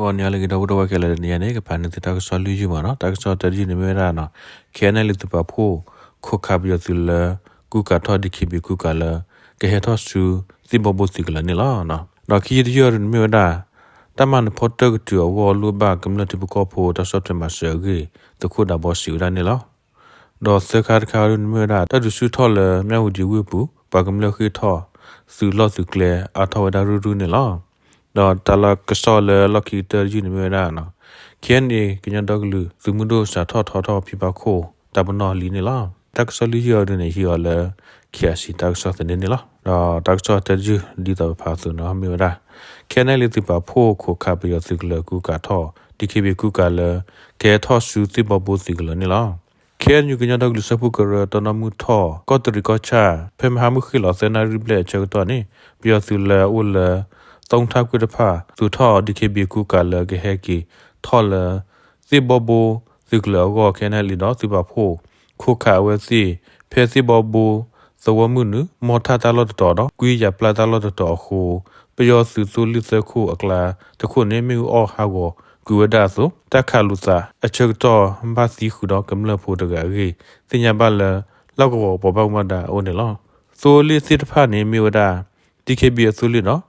ဂီၤနံၤလၢအဂ့ၤ ဒီပုၢ်ဝဲၢ်ခဲလၢာ် တနံၤအံၤန့ၣ် ကဖးန့ၢ်သုတၢ်ကစီၣ်လွံၢ်ယုၢ်မးနီၤ. တၢ်ကစီၣ်တၢတယုၢ်န့ၣ်မ့ၢ်ဝဲဒၣ်နီၤ ခဲအံၤန့ၣ်လံ သုးပာ်ဖှိၣ် ခိးခးပယီၤသုးလၢ ကူကးထီၣ် DKBA ကူကးလၢ ကဟဲထီၣ်ဆူ သ့ၣ်ဘီဘိသုးကလၢၤန့ၣ်လီၤ. ဒီးခံယုၢ်တယုၢ်အံၤန့ၣ်မ့ၢ်ဝဲဒၣ် တၢ်မၤနၢၤဖီတၢၢ်ကတုၤအဂီၢ်လိၣ်ဘၣ်ကမျၢၢ်ထံဖိကီၢ်ဖိတၢ်ဆီၣ်ထွဲမၤစၢၤအဂ့ၢ် သုးခိၣ်ဒးဘီစံးဝဲဒၣ်န့ၣ်လီၤ. ဒီးသၢခါတခါဒ်န့ၣ်မ့ၢ်ဝဲဒၣ် တၢ်ဒုးဆူၣ်ထီၣ်လၢမၠၣ်ဝတံၤဝ့ၢ်ပူၤ ပှၤကမျၢၢ်ဃ့ၢ်ထီၣ် သုးလီၢ်သုးကျဲအါထီၣ်ဝဲဒၣ်ရုၢ်ရုၢ်န့ၣ်လီၤ. ဒီးတၢ်လီၢ်ကစီၣ်လၢလီၢ်ခံကတၢၢ်တယုၢ်န့ၣ်မ့ၢ်ဝဲဒၣ် KNA ကညီဒီကလုာ်သုးမုၢ်ဒိၣ်စးထီၣ်ထီထီၣ်ဖံဘၣ်ခိၣ်တၢ်ပနီၣ်လံန့ၣ်လီၤ. တၢ်ကစီၣ်လွံၢ်ယုၢ်အံၤဒ်န့ၣ် ဟံးအီၤလၢ KIC တၢ်ကစီၣ်သန့န့ၣ်လီၤ. ဒီးတၢ်ကစီၣ်တၢတယုၢ်ဒ်သိးပဖးအသိးန့ၣ်မ့ၢ်ဝဲဒၣ် ခဲအံၤန့ၣ်လံ သုးပာ်ဖှိၣ်ခိးခးပယီၤသုးကလၢၤကူကးထီၣ် DKBA ကူကးလၢ ကဟဲထီၣ်ဆူသ့ၣ်ဘီဘိသုးကလၢၤန့ၣ်လီၤ. ခဲအံၤ ကညီဒီကလုာ်စၢဖှိၣ်ကရၢ တီနီၣ်မုၢ်ထီၣ် ကီၢ်တရံးကီၢ်ဆၣ် ဖဲမဟါမုၢ်ဃ့ၢ်လီၤသၢနၣ်ရံၣ်ဘျဲၣ်အဆၢကတီၢ်န့ၣ် ပယီၤသုးလၢအအိၣ်လၢ သုးထၣ်ကွ့ၢ်တဖၣ် သုးထီၣ် DKBA ကူကးလၢကဟဲက့ၤထီၣ်လၢ သ့ၣ်ဘီဘိသုးကလၢၤအဂီၢ် ခဲအံၤန့ၣ်လံဒီး သုးပာ်ဖှိၣ် ခိးခးအဝဲသ့ၣ် ဖဲသ့ၣ်ဘီဘိ သဝီမုၢ်နုာ် မီၢ်ထၣ်တၢ်လီၢ်တတီၤဒီး ကွံယၤပျၢ်တၢ်လီၢ်တတီၤအဃိ ပယီၤသုးသိလ့ၣ်သၢခိၣ်အကျါတခိၣ်န့ၣ် မ့ၣ်အူအီၣ်ဟးဂီၤကွံာ်ဝဲဒၣ်အသိး တၢ်ခးလိာ်သးအဆၢကတီၢ် ဘၣ်သံဃုာ်ဒီးကမျၢၢ်ဖိတဂၤအဂ့ၢ် သ့ၣ်ညါဘၣ်လၢ လီၢ်ကဝီၤပှၤဘၣ်မူဘၣ်ဒါအအိၣ်န့ၣ်လီၤ. သိလ့ၣ်သ့ၣ်တဖၣ်န့ၣ်မ့ၢ်ဝဲဒၣ် DKBA အသိလ့ၣ်ဒီး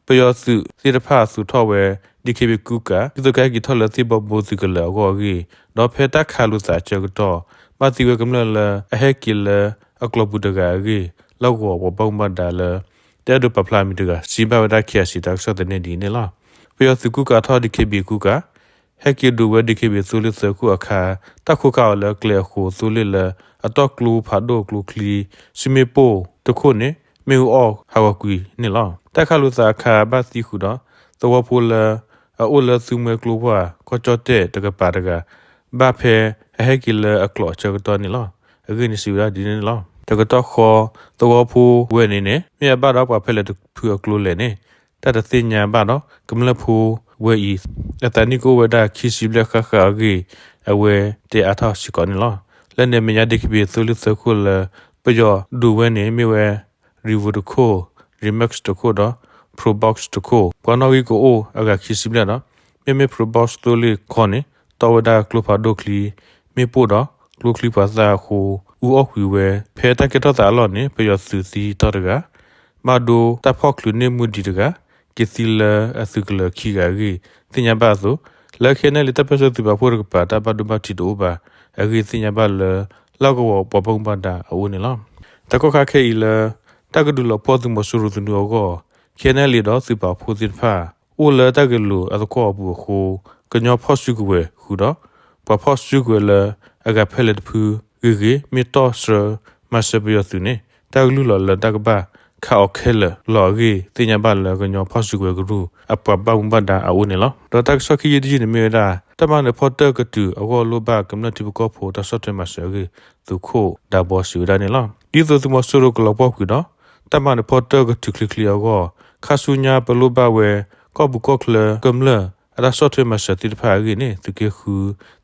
ပယီၤသုးသ့ၣ်တဖၣ်သုးထီၣ်ဝဲ DKBA ကူကး ဒ်သိးကဟဲက့ၤထီၣ်လၢသ့ၣ်ဘီဘိသုးကလၢၤအဂီၢ်အဂ့ၢ် ဒီးဖဲတၢ်ခးလိာ်သးအဆၢကတီၢ် ဘၣ်သံဝဲကမျၢၢ်လၢအဟဲက့ၤလၢအကျိၤပူၤတဂၤအဂ့ၢ် လီၢ်ကဝီၤပှၤဘၣ်မူဘၣ်ဒါလၢ တအဲၣ်ဒိးပာ်ဖျါအမံၤတဂၤ စံးဘၣ်ဝဲဒၣ် KIC တၢ်ကစီၣ်သန့ဒ်အံၤန့ၣ်လီၤ. ပယီၤသုးကူကးထီၣ် DKBA ကူကး ဟဲက့ၤဒုးဝဲ DKBA သိလ့ၣ်သၢခိၣ်အခါ တၢ်ခိးခးအီၤလၢကျဲအဃိ သိလ့ၣ်လၢအတီၢ်ကျိဖးဒိၣ်ကျိချံ ဆူမ့ၣ်ပိၢ်တခိၣ်န့ၣ် မ့ၣ်အူအီၣ်ဟးဂီၤကွံာ်န့ၣ်လီၤ. တၢ်ခးလိာ်သးအခါ ဘၣ်သံဃုာ်ဒီး သဝီဖိလၢ အအိၣ်လၢသုမှဲကျိဝၢ် ကီၢ်ကၠီၣ်တဲၣ်တကပၤတဂၤ ဘၣ်ဖဲအဟဲက့ၤလၢအကျိၤအဆၢကတီၢ်န့ၣ်လီၤ. အဂ့ၢ်န့ၣ်စံးဝဲဒၣ်ဒ်န့ၣ်လီၤ. တကတီၢ်ဃီ သဝီဖိဝဲန့ၣ်န့ၣ် မ့ၢ်အဘၣ်ဒီးပှၤဖဲလဲၣ်တဖုအကျိလဲၣ်န့ၣ် တၢ်တသ့ၣ်ညါဘၣ်ဒီး ကမျၢၢ်ဖိဝဲအံၤ အသးနံၣ်ကအိၣ်ဝဲဒၣ်ခံဆံဘျဲၣ်ဃၣ်ဃၣ်အဂ့ၢ် အဝဲတဲအါထီၣ်စ့ၢ်ကီးန့ၣ်လီၤ. လၢန့ၣ်အမဲာ်ညါ DKBA သိလ့ၣ်သၢခိၣ်လၢ ပယီၤဒုးဝဲန့ၣ် မ့ၢ်ဝဲ Revo တခိၣ်, Remax တခိၣ်ဒီး Probox တခိၣ်, ပှၤနီၣ်ဂံၢ်ကအိၣ်အဂၤခံဆံဘျဲၣ်ဒီး မ့မ့ၢ် Probox သိလ့ၣ်ခီန့ၣ် တီၢ်ဝဲဒၣ်ကျိဖးဒိၣ်ချံ မ့ၣ်ပိၢ်ဒီး ကျိချံပှၤသၣ်အဃိ အူအီၣ်ကွံာ်ဝဲ ဖဲတၢ်ကဲထီၣ်သးအလီၢ်န့ၣ် ပယီၤသုးသံတီၢ်တဂၤ ဘၣ်ဒိတၢ်ဖီၣ်ချုးန့ၢ်မူဒံးတဂၤ က့ၤသံလၢအသုးကလၢၤခံဂၤအဂ့ၢ် သ့ၣ်ညါဘၣ်အသိး လၢ ခဲအံၤန့ၣ်လံ တၢ်ပၢၢ်ဆၢသုးပာ်ဖှိၣ်တကပၤ တၢ်ဘၣ်ဒိဘၣ်ထံးတအိၣ်ဘၣ်အဂ့ၢ် သ့ၣ်ညါဘၣ်လၢ လီၢ်ကဝီၤပှၤဘၣ်မူဘၣ်ဒါအအိၣ်န့ၣ်လီၤ. တၢ်ကီၢ်ခါခဲအံၤလၢ တၢ်ကဒုးလီၤပှီၢ်သုးမီၤစိရိၤသနူအဂီၢ် ခဲအံၤန့ၣ်လံဒီးသုးပာ်ဖှိၣ်သ့ၣ်တဖၣ် အိၣ်လၢတၢ်ဂဲၤလိာ်အသကိးအပူၤအဃိ ကညီဖီၣ်စုကဝဲၤဃုာ်ဒီး ပှၤဖီၣ်စုကဝဲၤလၢအဂၤဖဲလဲၣ်တဖုဂ့ၤဂ့ၤ မ့ၢ်တီၢ်ဆှၢမၤစၢၤပယီၤသုးန့ၣ် တၢ်ကလုၢ်လီၤလၢတၢ်ကဘၣ်ခးအီၤခဲလၢာ်လီၤအဂ့ၢ် သ့ၣ်ညါဘၣ်လၢကညီဖီၣ်စုကဝဲၤကရူၢ် အပှၤဘၣ်မူဘၣ်ဒါအအိၣ်န့ၣ်လီၤ. ဒီးတၢ်ကစီၣ်ခံယုၢ်တယုၢ်န့ၣ်မ့ၢ်ဝဲဒၣ် တၢ်မၤနၢၤဖီၣ်တၢၢ်ကတုၤအဂီၢ်လိၣ်ဘၣ်ကမျၢၢ်ထံဖိကီၢ်ဖိတၢ်ဆီၣ်ထွဲမၤစၢၤအဂ့ၢ် သုးခိၣ်ဒးဘီစံးဝဲဒၣ်န့ၣ်လီၤ. ဒ်သိးသုးမီၤစိရိၤကလီၤပှီၢ်ကွံာ်ဒီး တၢ်မၤနၢၤဖီၣ်တၢၢ်ကတုၤချ့ချ့အဂီၢ် ခါဆူညါပလိၣ်ဘၣ်ဝဲ ကီၢ်ပူၤကီၢ်ချၢကမျၢၢ်အတၢ်ဆီၣ်ထွဲမၤစၢၤသ့ၣ်တဖၣ်အဂ့ၢ်န့ၣ် သုးက့ဃု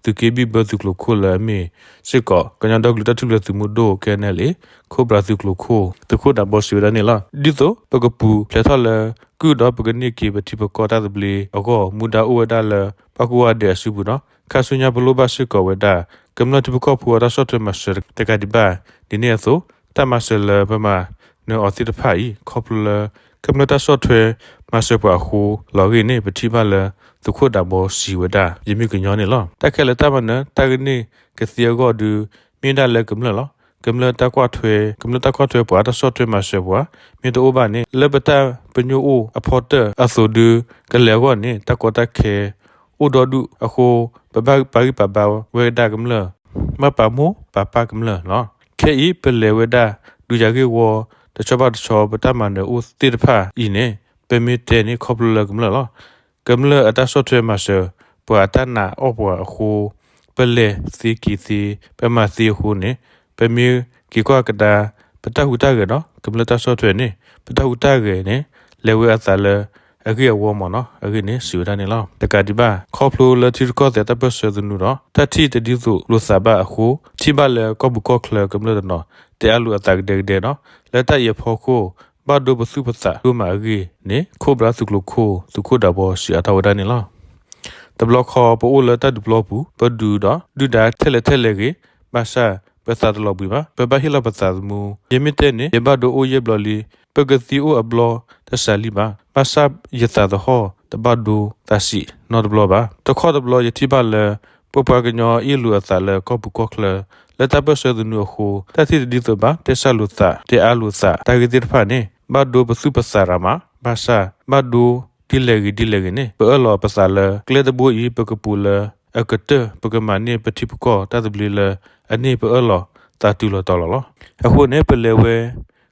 သုးက့ဘံၣ်ဘၢသုးကျိၤခိၣ်လၢအမ့ၢ်စ့ၢ်ကီး ကညီဒီကလုာ်တၢ်ထူၣ်ဖျဲးသုးမုၢ်ဒိၣ် ခဲအံၤန့ၣ်လံ ခိၣ်ဘြၤသုးကျိၤခိၣ် သုးခိၣ်ဒးဘီစံးဝဲဒၣ်န့ၣ်လီၤ. ဒ်သိးပကပူၤဖျဲးထီၣ်လၢကုၢ်ဒီးပကန့ၢ်က့ၤပထံပကီၢ်တၢ်သဘျ့အဂီၢ် မူဒါအိၣ်ဝဲဒၣ်လၢ ပၣ်ကူၣ်ဝါဒဲးအစုပူၤဒီး ခါဆူညါပလိၣ်ဘၣ်စ့ၢ်ကီးဝဲဒၣ် ကမျၢၢ်ထံဖိကီၢ်ဖိအတၢ်ဆီၣ်ထွဲမၤစၢၤတကးဒံးဘၣ် ဒ်န့ၣ်အသိး တၢ်မၤစၢၤလၢပမၤနၢၤအီၤသ့ၣ်တဖၣ်အံၤ ခီဖျိလၢ ကမျၢၢ်တၢ်ဆီၣ်ထွဲမၤစၢၤပှၤအဃိလီၤအဂ့ၢ်န့ၣ် ပထံၣ်ဘၣ်လၢ သုးခိၣ်ဒးဘီစံးဝဲဒၣ် ယမ့ၢ်ကညီန့ၣ်လီၤ. တၢ်ခဲလၢာ်တၢ်မၤနၢၤတၢ်ကန့ၢ်ကသ့အဂီၢ်ဒုး မ့ၢ်ဒၣ်လၢကမျၢၢ်လီၤ. ကမျၢၢ်တၢ်ကွၢ်ထွဲ ကမျၢၢ်တၢ်ကွၢ်ထွဲပှၤ တၢ်ဆီၣ်ထွဲမၤစၢၤပှၤ မ့ၢ်တအိၣ်ဘၣ်န့ၣ် လၢပတၢ်ပညိၣ်အိၣ်အဖီတၢၢ်အသိးဒုး ကလဲၤအဂီၢ်န့ၣ် တၢ်ကီတၢ်ခဲ အိၣ်ဒီဒူၣ်အဃိ ပဘၣ်ပာ်ဂံၢ်ပာ်ဘါဝဲဒၣ်ကမျၢၢ် ဘၣ်ပာ်မိၢ်ပာ်ပၢ်ကမျၢၢ်လီၤ. ခဲအံၤပလဲၤဝဲဒၣ် ဒုးယၤဂ့ၢ်ဝီ တဆီဘၣ်တဆီ ပတၢ်မၤနၢၤအိၣ်သ့ၣ်တဖၣ်အံၤန့ၣ် ပမ့ၢ်တဲန့ၣ်ခီဖျိလၢကမျၢၢ်လီၤ. ကမျၢၢ်အတၢ်ဆီၣ်ထွဲမၤစၢၤ ပှၤအတၢ်နာ်အီၣ်ပှၤအဃိ ပလဲၤသ့က့ၤသ့ ပမၤသ့အဃိန့ၣ် ပမ့ၢ်က့ၤကွၢ်ကဒါ ပတၢ်ဟူးတၢ်ဂဲၤဒီး ကမျၢၢ်တၢ်ဆီၣ်ထွဲန့ၣ် ပတၢ်ဟူးတၢ်ဂဲၤန့ၣ် လဲၤဝဲအသးလၢအဂ့ၢ်အဝီမ့ၢ်နီၤ အဂ့ၢ်န့ၣ် စံးဝဲဒၣ်န့ၣ်လီၤ. တကးဒံးဘၣ် ခီဖျိလၢထံရူၢ်ကီၢ်သဲးတၢ်ပၢၢ်ဆၢသနူဒီး တၢ်ထံၣ်တဒ်သိးလိာ်သးဘၣ်အဃိ ထံၣ်ဘၣ်လၢကီၢ်ပူၤကီၢ်ချၢကမျၢၢ်တနီၤ တဲအါလိာ်အသးကဒဲကဒဲဒီး လၢတၢ်အံၤအဖီခိၣ် ဘၣ်ဒိပသူၣ်ပသးဒိၣ်မးအဂ့ၢ်န့ၣ် ခိၣ်ဘြၣ်သုးကျိၤခိၣ် သုးခိၣ်ဒးဘီစံးအါထီၣ်ဝဲဒၣ်န့ၣ်လီၤ. တဘျီခီပအိၣ်လၢတၢ်ဒုးပျီပူၤ ပဒုးဒီးဒုၣ်ဒါထဲလဲၣ်ထဲလဲၣ်ဂ့ၤ ဘၣ်ဆၣ်ပသးတလီၤဘှံးဘၣ်. ပဘၣ်ဟ့ၣ်လီၤပသးသမူ, ယမ့ၢ်တဲန့ၣ် ယဘၣ်ဒိအိၣ်ယဲၢ်ဘျီလံ. ပကသံအိၣ်အဘျီတစးလံဘၣ်. ဘၣ်ဆၣ်ယသးသဟီၣ်တဘၣ်ဒိသးစံးနီတဘျီဘၣ်. တခီတဘျီယထံၣ်ဘၣ်လၢ ပပှၤကညီအ့ၣ်လိာ်အသးလၢကီၢ်ပူၤကီၢ်ချၢ လၢတၢ်ပၢၢ်ဆၢသနူအဃိ တၢ်ထံၣ်တဒ်သိးဘၣ် တဲဆၣ်လိာ်သး တဲအါလိာ်သး တၢ်ဂ့ၢ်သ့ၣ်တဖၣ်န့ၣ် ဘၣ်ဒိပသူၣ်ပသးရၤမး. ဘၣ်ဆၣ် ဘၣ်ဒိဒ်လဲၣ်ဂ့ၤဒ်လဲၣ်ဂ့ၤန့ၣ် ပအၢၣ်လီၤပသးလၢ ကျဲတဘိအံၤ ပကပူၤလၢအကတၢၢ် ပကမၤန့ၢ်ပထံပကီၢ်တၢ်သဘျ့လၢအန့ၢ်ပအၢၣ်လီၤသးတုၤလီၤတီၤလီၤလီၤ. အဃိန့ၣ် ပလဲၤဝဲ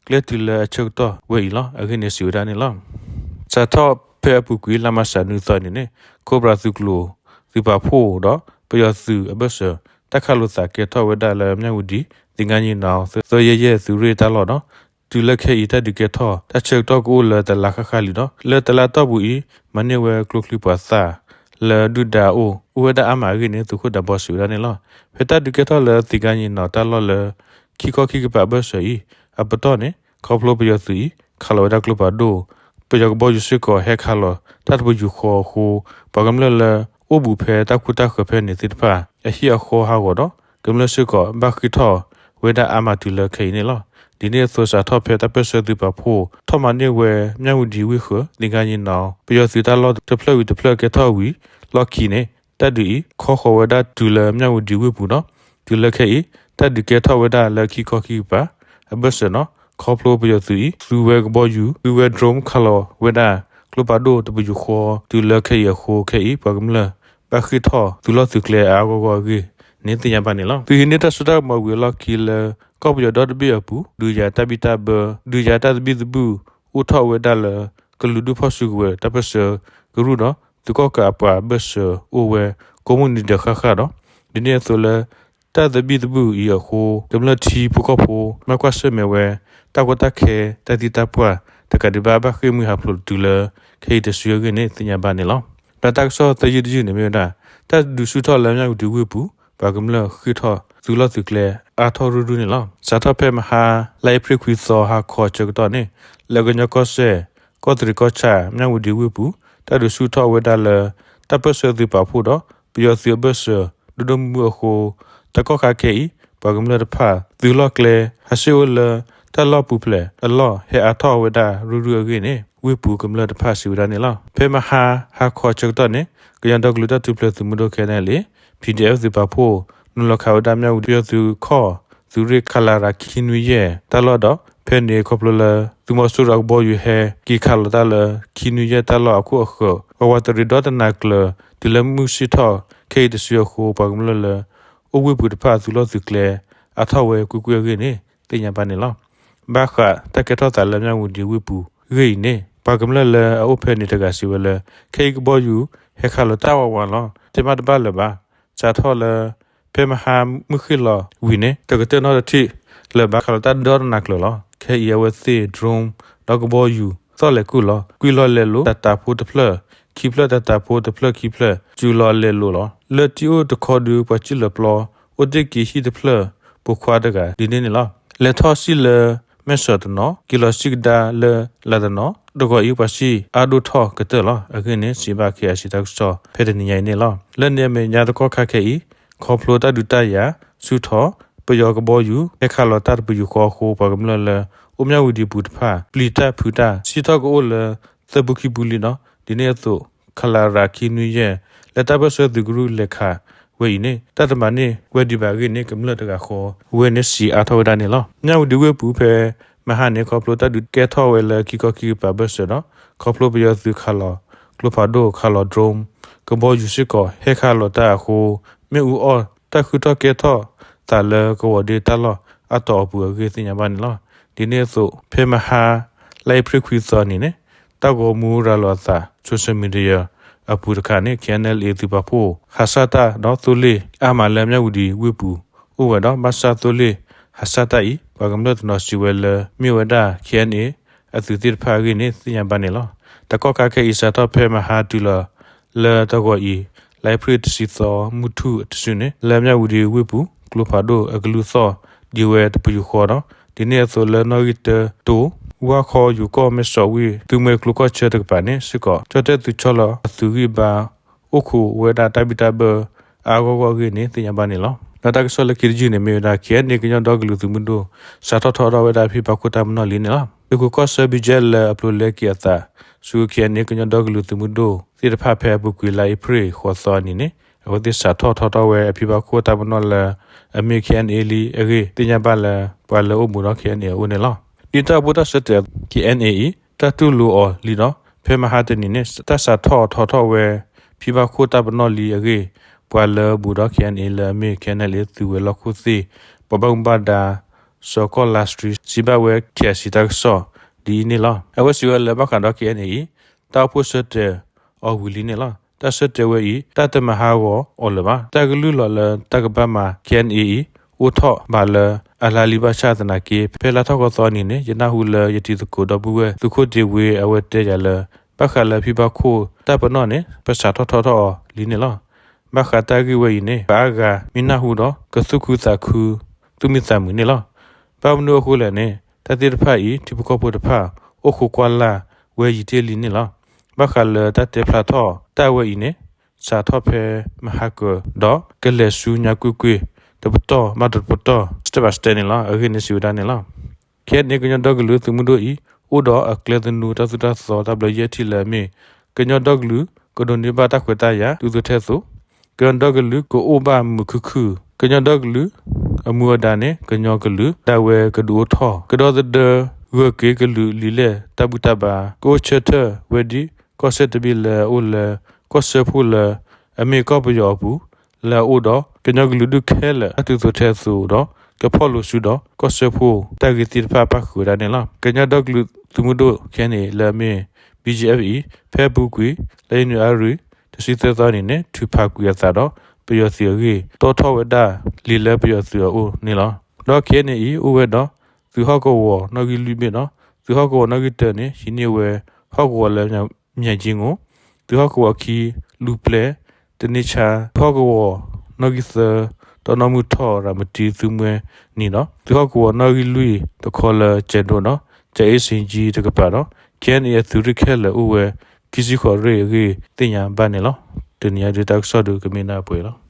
ကျဲတုၤလၢအဆၢကတီၢ်ဝဲအံၤလီၤ အဂ့ၢ်န့ၣ်စံးဝဲဒၣ်န့ၣ်လီၤ. စးထီၣ်ဖဲအပူၤကွံာ် လါမၢ်ၡးနွံသီန့ၣ်န့ၣ် Cobra သုးကျိၤသုးပာ်ဖှိၣ်ဒီးပယီၤသုးအဘၢၣ်စၢၤ တၢ်ခးလိာ်သးကဲထီၣ်ဝဲဒၣ်လၢမၠၣ်ဝတံၤ သ့ၣ်ကါယံၣ်နီၤ သၢယဲၢ်ယဲၢ်သုးရ့ၣ်တၢ်လီၢ်ဒီး တုၤလၢခဲအံၤ တၢ်ဒုးကဲထီၣ်တၢ်ဆၢကတီၢ်ကအိၣ်လၢတလါဃၣ်ဃၣ်လံဒီး လၢတလါတီၢ်ပူၤအံၤ မၤန့ၢ်ဝဲကျိချံမျိာ်သၣ် လၢဒုၣ်ဒါအအိၣ် အိၣ်ဝဲဒၣ်အါမးအဂ့ၢ်န့ၣ် သုးခိၣ်ဒးဘီစံးဝဲဒၣ်န့ၣ်လီၤ. ဖဲတၢ်ဒုးကဲထီၣ်လၢသ့ၣ်ကါယံၣ်နီၤတၢ်လီၢ်လၢ ခံခီခံကပၤအဘၢၣ်စၢၤအံၤ အပတီၢ်န့ၣ် ခီဖျိပယီၤသုးအံၤ ခးလီၤဝဲဒၣ်ကျိဖးဒိၣ် ပယီၤကဘီယူၤစ့ၢ်ကီး ဟဲခးလီၤတၢ်တပယူာ်ဃီအဃိ ပှၤကမျၢၢ်လၢအိၣ်ဘူးဖဲတၢ်ခိတၢ်ဃၢၤဖဲန့ၣ်သ့ၣ်တဖၣ် အဟံၣ်အဃီဟးဂီၤဒီး ကမျၢၢ်စ့ၢ်ကီးဘၣ်ဃ့ၢ်ထီၣ်ဝဲဒၣ်အါမးတုၤလၢခဲအံၤန့ၣ်လီၤ. ဒ်န့ၣ်အသိး စးထီၣ်ဖဲတၢ်ပၢၢ်ဆၢသုးပာ်ဖှိၣ် ထီၣ်မၤန့ၢ်ဝဲ မၠၣ်ဝတံၤဝ့ၢ်ဃၢၤ သ့ၣ်ကါယံၣ်နီၤ ပယီၤသုးတၢ်လီၢ်တဖျၢၣ်ဝံၤတဖျၢၣ်ကဲထီၣ်ဝံၤလီၢ်ခံန့ၣ် တၢ်ဒုးအံၤ ခီဃီၤဝဲဒၣ်တုၤလၢမၠၣ်ဝတံၤဝ့ၢ်ပူၤဒီး တုၤလၢခဲအံၤ တၢ်ဒုးကဲထီၣ်ဝဲဒၣ်လၢခံခီခံကပၤအဘၢၣ်စၢၤဒီး ခီဖျိပယီၤသုးအံၤ သူဝဲကဘီယူၤ သူဝဲ drone ခးလီၤဝဲဒၣ် ကျိဖးဒိၣ်တပယူာ်ဃီ တုၤလၢခဲအံၤအဃိ ခဲအံၤ ပှၤကမျၢၢ်ဘၣ်ဃ့ၢ်ထီၣ်သုးလီၢ်သုးကျဲအါအါဂီၢ်ဂီၢ်အဂ့ၢ်န့ၣ်သ့ၣ်ညါဘၣ်န့ၣ်လီၤ. သုးဟံးန့ၢ်တၢ်စိတၢ်ကမီၤဝံၤအလီၢ်ခံလၢ ကီၢ်ပယီၤဒီတဘ့ၣ်အပူၤ ဒုးယၤတၢ်ဘံၣ်တၢ်ဘၢ ဒုးယၤတၢ်သဘံၣ်သဘုၣ် အိၣ်ထီၣ်ဝဲဒၣ်လၢ ကလုာ်ဒူၣ်ဖီၣ်စုကဝဲၤတၢ်ပၢၢ်ဆၢကရူၢ်ဒီး သုးကီၣ်ကးအပှၤဘၢၣ်စၢၤအိၣ်ဝဲ ကိးမုၢ်နံၤဒဲးဃၣ်ဃၣ်ဒီး ဒ်န့ၣ်အသိးလၢ တၢ်သဘံၣ်သဘုၣ်အံၤအဃိ ကမျၢၢ်ထံဖိကီၢ်ဖိ ဘၣ်ကွၢ်ဆၢၣ်မဲာ်ဝဲ တၢ်ကီတၢ်ခဲ တၢ်သံတၢ်ပှၢ်တကးဒံးဘၣ် ဘၣ်ဃ့ၢ်မှံဟးဖျိးတုၤလၢ ခဲအံၤတစုအဂ့ၢ်န့ၣ် သ့ၣ်ညါဘၣ်န့ၣ်လီၤ. ဒီးတၢ်ကစီၣ်သယုၢ်တယုၢ်န့ၣ်မ့ၢ်ဝဲဒၣ် တၢ်ဒုးဆူၣ်ထီၣ်လၢမၠၣ်ဝတံၤဝ့ၢ်ပူၤ ပှၤကမျၢၢ်ဃ့ၢ်ထီၣ်သုးလီၢ်သုးကျဲ အါထီၣ်ရုၢ်ရုၢ်န့ၣ်လီၤ. စးထီၣ်ဖဲမဟါ လါအ့ဖြ့ၣ်ခွံသီ ဟါခီဆၢကတီၢ်န့ၣ် လၢကညီကီၢ်စဲၣ် ကီၢ်သရံးကီၢ်ဆၣ် မၠၣ်ဝတံၤဝ့ၢ်ပူၤ တၢ်ဒုးဆူၣ်ထီၣ်ဝဲဒၣ်လၢ တၢ်ပၢၢ်ဆၢသုးပာ်ဖှိၣ်ဒီး ပယီၤသုးအဘၢၣ်စၢၤ ဒိၣ်ဒိၣ်မုၢ်မုၢ်အဃိ တကီၢ်ခါခဲအံၤ ပှၤကမျၢၢ်တဖၣ် သုးလီၢ်ကျဲ ဟးဆ့ၣ်အိၣ်လၢ တၢ်လီၢ်ပူၤဖျဲးအလီၢ် ဟဲအါထီၣ်ဝဲဒၣ်ရုၢ်ရုၢ်အဂ့ၢ်န့ၣ် ဝ့ၢ်ပူၤကမျၢၢ်တဖၣ်စံးဝဲဒၣ်န့ၣ်လီၤ. ဖဲမဟါ ဟါခီဆၢကတီၢ်န့ၣ် ကညီဒီကလုာ်တၢ်ထူၣ်ဖျဲးသုးမုၢ်ဒိၣ် ခဲအံၤ PDF သုးပာ်ဖှိၣ် နုာ်လီၤခးဝဲဒၣ် မၠၣ်ဝတံၤပယီၤသုးခီၣ် သုးရ့ၣ် ခလရ ခံနွံယဲၢ် တၢ်လီၢ်ဒီး ဖဲန့ၣ်ခီဖျိလၢ သုးမီၤစိရိၤအကဘီယူၤဟဲက့ၤခးလီၤတၢ်လၢ ခံနွံယဲၢ်တၢ်လီၢ်အခိၣ်အဃၢၤ အဝၤတရံးဒီတနၤကျၢၤ တုၤလၢမုၢ်ဆ့ၣ်ထီၣ်ခဲအံၤတစုအဃိ ပှၤကမျၢၢ်လၢ အိၣ်ဝ့ၢ်ပူၤတဖၣ် သုးလီၢ်သုးကျဲ အါထီၣ်ဝဲကွ့ၢ်ကွ့ၢ်အဂ့ၢ်န့ၣ် သ့ၣ်ညါဘၣ်န့ၣ်လီၤ. ဘၣ်ဃးတၢ်ကဲထီၣ်သးလၢမၠၣ်ဝတံၤဝ့ၢ်ပူၤဂ့ၢ်အံၤန့ၣ် ပှၤကမျၢၢ်လၢအအိၣ်ဖဲန့ၣ်တဂၤစံးဝဲလၢ ခဲအံၤကဘီယူၤ ဟဲခးလီၤတၢ်ဝးဝးလီၤ. တဲမးတဘၣ်လၢၤဘၣ်. စးထီၣ်လၢ ဖဲမဟါမုၢ်ဃ့ၢ်လီၤဝံၤန့ၣ် တကတၢၢ်နီတထံၣ်လၢၤဘၣ် ခးလီၤတၢ်ဒီတနၤကျၢၤလီၤ. ခဲအံၤအဝဲသ့ၣ် drone ဒီးကဘီယူၤ သီၣ်လဲၤကူၣ်လီၤ. ကွံာ်လီၤလဲၤလိာ် တၤတၤဖိတဖျၢၣ် ခံဖျၢၣ် တၤတၤဖိတဖျၢၣ်ခံဖျၢၣ် စူၤလီၤလဲၤလိာ်လီၤ. လၢထံအိၣ်တခီဒုး ပှၤစံၣ်လီၤပျီ အိၣ်တ့ၢ်က့ၤဟံၣ်တဖျၢၣ် ပိာ်ခွါတဂၤ ဒ်န့ၣ်န့ၣ်လီၤ. လဲၤထီၣ်စံၣ်လၢမဲၢ်ဆီးတနီၤ က့ၤလီၤစံၣ်ကဒါလၢလၤတနီၤ တဂီၤအံၤ ပှၤစံၣ်အါဒိၣ်ထီၣ်ကတၢၢ်လီၤ. အဂ့ၢ်န့ၣ် စံးဘၣ် KIC တၢ်ကစီၣ် ဖဲတနံၤညါအံၤန့ၣ်လီၤ. လၢန့ၣ်အမဲာ်ညါတကီၢ်ခါခဲအံၤ ခီဖျိတၢ်ဒုးတၢ်ယၤဆူၣ်ထီၣ် ပယီၤကဘီယူၤ ဟဲခးလီၤတၢ်တပယူာ်ဃီအဃိ ပှၤကမျၢၢ်လၢ အိၣ်မၠၣ်ဝတံၤပူၤတဖၣ် ပျံၤတၢ်ဖုးတၢ် စံၣ်ထီၣ်ကအိၣ်လၢ သၢပူၤခံပူၤလံဒီး ဒ်န့ၣ်အသိး ခလရ ခံနွံယဲၢ် လၢတၢ်ပၢၢ်ဆၢသုးကရူၢ်လဲၤခးဝဲအံၤန့ၣ် တၢ်တမၤန့ၢ်ဝဲဒံးဘၣ်အဂ့ၢ်န့ၣ် ကမျၢၢ်တဂၤဃီဝဲန့ၣ် စံးအါထီၣ်ဝဲဒၣ်န့ၣ်လီၤ. မၠၣ်ဝတံၤဝ့ၢ်ပူၤဖဲမဟါန့ၣ် ခီဖျိတၢ်ဒုးကဲထီၣ်ဝဲလၢခံခီခံကပၤဘၢၣ်စၢၤဒီး ခီဖျိပယီၤသုးခးလီၤကျိဖးဒိၣ် ခးလီၤ drone ကဘီယူၤစ့ၢ်ကီး ဟဲခးလီၤတၢ်အဃိ မ့ၣ်အူအီၣ် တၢ်ဃုထီၣ်ကဲထီၣ်သးလၢကဝီၤဒ့တၢ်လီၢ်အတီၢ်အပူၤအဂ့ၢ်သ့ၣ်ညါဘၣ်န့ၣ်လီၤ. ဒ်န့ၣ်အသိး ဖဲမဟါ လါအ့ဖြ့ၣ်ခွံသီန့ၣ်န့ၣ် တၢ်ဂီၤမူရၤလီၤအသး social media အပူၤတခါန့ၣ် KNLA သုးပာ်ဖှိၣ် ဟးစၢ်တၢ်ဒီးသိလ့ၣ်အါမးလၢမၠၣ်ဝတံၤဝ့ၢ်ပူၤအိၣ်ဝဲဒီး ဘၣ်ဆၣ်သိလ့ၣ်ဟးစၢ်တၢ်အံၤ ပှၤကမျၢၢ်တနီၤစံးဝဲလၢ မ့ၢ်ဝဲဒၣ် KNA အသုးသ့ၣ်တဖၣ်အဂ့ၢ်န့ၣ် သ့ၣ်ညါဘၣ်န့ၣ်လီၤ. တကီၢ်ခါခဲအံၤ စးထီၣ်ဖဲမဟါတုၤလီၤလၢတဂီၤအံၤ လါအ့ဖြ့ၣ်တဆံသီ မုၢ်ထူၣ်တစုန့ၣ် လၢမၠၣ်ဝတံၤဝ့ၢ်ပူၤ ကျိဖးဒိၣ်အကလုၢ်သီၣ်ဒံးဝဲတပယူာ်ဃီဒီး ဒ်န့ၣ်အသိးလၢနီၣ်ဂံၢ်တၢတိၤ ဝၣ်ခီယူၤကီၢ်မဲၢ်ဆီးဝ့ၢ် သုးမွဲကျိကီၢ်ဆၢတကပၤန့ၣ်စ့ၢ်ကီး ကၠီၣ်တဲၣ်သုးဆီလီၤအသုးဂံၢ်ဘါ အိၣ်ခိးဝဲဒၣ်တၢ်ဘံၣ်တၢ်ဘၢအါအါဂီၢ်ဂီၢ်အဂ့ၢ်န့ၣ် သ့ၣ်ညါဘၣ်န့ၣ်လီၤ. ဒီးတၢ်ကစီၣ်လၢခံတယုၢ်န့ၣ် မ့ၢ်ဝဲဒၣ် KNA ကညီဒီကလုာ်သုးမုၢ်ဒိၣ် စးထီၣ်ထီထီၣ်ဝဲဒၣ်ဖံဘၣ်ခိၣ်တၢ်ပနီၣ်လံန့ၣ်လီၤ. သုးခိၣ်ကီၢ်ဆၢ ဘံၣ်ကၠဲၣ် လၢအပျိၤလဲက့ၤအသးဆူ KNA ကညီဒီကလုာ်သုးမုၢ်ဒိၣ်သ့ၣ်တဖၣ် ဖဲအပူၤကွံာ်လါအ့ဖြ့ၣ်ဃိးသီအနံၤန့ၣ် အဝဲသ့ၣ်စးထီၣ်ထီထီၣ်ဝဲအဖံဘၣ်ခိၣ်တၢ်ပနီၣ်လၢ အမ့ၢ် KNA လံအဂ့ၢ် သ့ၣ်ညါဘၣ်လၢ ပှၤလၢအိၣ်ဘူးဒီး KNA အအိၣ်န့ၣ်လီၤ. ဒ်တၢ်အိၣ်ဖှိၣ်တၢ်ဆၢတဲာ် KNA အံၤ တၢ်တူၢ်လိာ်အီၤလံဒီး ဖဲမဟါတနံၤန့ၣ် တၢ်စးထီၣ်ထီထီၣ်ဝဲ ဖံဘၣ်ခိၣ်တၢ်ပနီၣ်လံအဂ့ၢ် ပှၤလၢဘူးဒီး KNA လၢအမ့ၢ် KNLA သုးဝဲၤလီၢ်ခိၣ်သ့ၣ် ပှၤဘၣ်မူဘၣ်ဒါ စီၤကီၢ်လါစတြံ စံးဘၣ်ဝဲ KIC တၢ်ကစီၣ်ဒ်အံၤန့ၣ်လီၤ. အဝဲစံးဝဲလၢ ဘၣ်ဃးဒီး KNA အံၤ တၢ်အိၣ်ဖှိၣ်ဆၢတဲာ်အီၤဝံၤလံန့ၣ်လီၤ. တၢ်ဆၢတဲာ်ဝဲအံၤ တၢ်တမၤဟးဂီၤအီၤလၢၤဘၣ်. တၢ်ကလုၢ်လီၤလၢတၢ်ကဘၣ်မၤ KNA အံၤ အိၣ်ထီၣ်ဘးလၢအလါလံဘၣ်ဆၣ်သနာ်က့ ဖဲလါထီၣ်ကီသီအနံၤန့ၣ် ယနၢ်ဟူလၢယတံၤသကိးဒီပုၢ်ဝဲၢ် သုးခိၣ်ဒ့ဝ့ အဝဲတဲယၤလၢ ဘၣ်ဃးလၢဖံဘၣ်ခိၣ်တၢ်ပနီၣ်န့ၣ် ပစးထီၣ်ထီထီၣ်အီၤလံန့ၣ်လီၤ. ဘၣ်ဃးတၢ်ဂ့ၢ်ဝဲအံၤန့ၣ် ပှၤအါဂၤမ့ၢ်နၢ်ဟူဒီး ကသူၣ်ခုသးခု သူၣ်မံသးမုာ်န့ၣ်လီၤ. ဘၣ်မနုၤအဃိလဲၣ်န့ၣ် တၢ်သ့ၣ်တဖၣ်အံၤ ထံဖိကီၢ်ဖိတဖၣ် အိၣ်ဃိကွၢ်လၢ်ဝဲယံာ်တ့ၢ်လံန့ၣ်လီၤ. ဘၣ်ဃးလၢတၢ်တဲဖျါထီၣ်တၢ်ဝဲအံၤန့ၣ် စးထီၣ်ဖဲမဟါကၢၤ ဒီးကလဲၤဆူညါကွ့ၢ်ကွ့ၢ် တပတီၢ်ဘၣ်တပတီၢ် step by step န့ၣ်လီၤ. အဂ့ၢ်န့ၣ်စံးဝဲဒၣ်န့ၣ်လီၤ. KNA ကညီဒီကလုာ်သုးမုၢ်ဒိၣ်အံၤ အိၣ်ဒီးအကျဲသနူတၢ်သိၣ်တၢ်သီတၢ်ဘျၢယဲၢ်ထံၣ်လၢအမ့ၢ် ကညီဒီကလုာ် ကဒိးန့ၢ်ဘၣ်တၢ်ခွဲးတၢ်ယာ် ဒ်သိးထဲသိး ကညီဒီကလုာ် ကအိၣ်ဘၣ်မုာ်ခုၣ်ခုၣ်, ကညီဒီကလုာ် အမူအဒါန့ၣ် ကညီကလုာ် ဒၣ်ဝဲကဒုးအိၣ်ထီၣ် ကဒီသဒၢဂၢၢ်က့ၤကလုာ်လံာ်လဲၢ်တၢ်ဘူၣ်တၢ်ဘါ ကအိၣ်ဆၢထၢၣ်ဝဲဒ် ကီၢ်စဲၣ်တဘ့ၣ်လၢအအိၣ်လၢ ကီၢ်စၢဖှိၣ်လၢ အမ့ၢ်ကီၢ်ပယီၤအပူၤ လၢအအိၣ်ဒီး ကညီကလုာ်ဒူၣ်ခဲလၢာ် တၢ်တုၤသိးထဲသိးဒီး ကဖီၣ်လိာ်စုဒီး ကီၢ်စၢဖှိၣ်တၢ်ဂ့ၢ်သ့ၣ်တဖၣ်ပၣ်ဃုာ်ဝဲဒၣ်န့ၣ်လီၤ. ကညီဒီကလုာ်သုးမုၢ်ဒိၣ် KNA လၢအမ့ၢ် ဘံၣ်ကၠဲၣ်အ့ၣ် အံၤ ဖဲအပူၤကွံာ် လၢယနူၤအါရံၤ တဆံသၢသီန့ၣ်န့ၣ် ထုးဖးကွံာ်အသးဒီး ပယီၤသုးအဂ့ၢ် တီထီၣ်ဝဲဒၣ်လံာ်လၢပယီၤသုးအအိၣ်န့ၣ်လီၤ. ဒီး KNA အံၤ အိၣ်ဝဲဒီး သုးဟီၣ်ကဝီၤနီၣ်ဂံၢ်လွံၢ်ဘ့ၣ်ဒီး သုးဟီၣ်ကဝီၤနီၣ်ဂံၢ်တၢန့ၣ် ဟံးန့ၢ်ဝဲ ဟီၣ်ကဝီၤလၢ မၠဲၣ်ကၠ့ငိၣ်, သုးဟီၣ်ကဝီၤခံ လူၤပျဲၢ် တန့ၢ်ဆါ, သုးဟီၣ်ကဝီၤနီၣ်ဂံၢ်သၢ ဒီးနီၢ်မုၢ်ထီၣ်ရၤမတံ သုမှဲနံၤဒီး သုးဟီၣ်ကဝီၤနီၣ်ဂံၢ်လွံၢ်တခီလၢ ကၠဲးဒိၣ်ဒီး ကၠဲးအ့စ့ၣ်ကၠံတကပၤဒီး KNA အသုးရ့ၣ်ခဲလၢာ်အိၣ်ဝဲ ခံဆံဃိးရ့ၣ်အဂ့ၢ် သ့ၣ်ညါဘၣ်န့ၣ်လီၤ. တနံၤအံၤဒုးတၢ်ကစီၣ်ဒုးကမ့ၢ်ဒၣ်ပှဲၤလီၤ.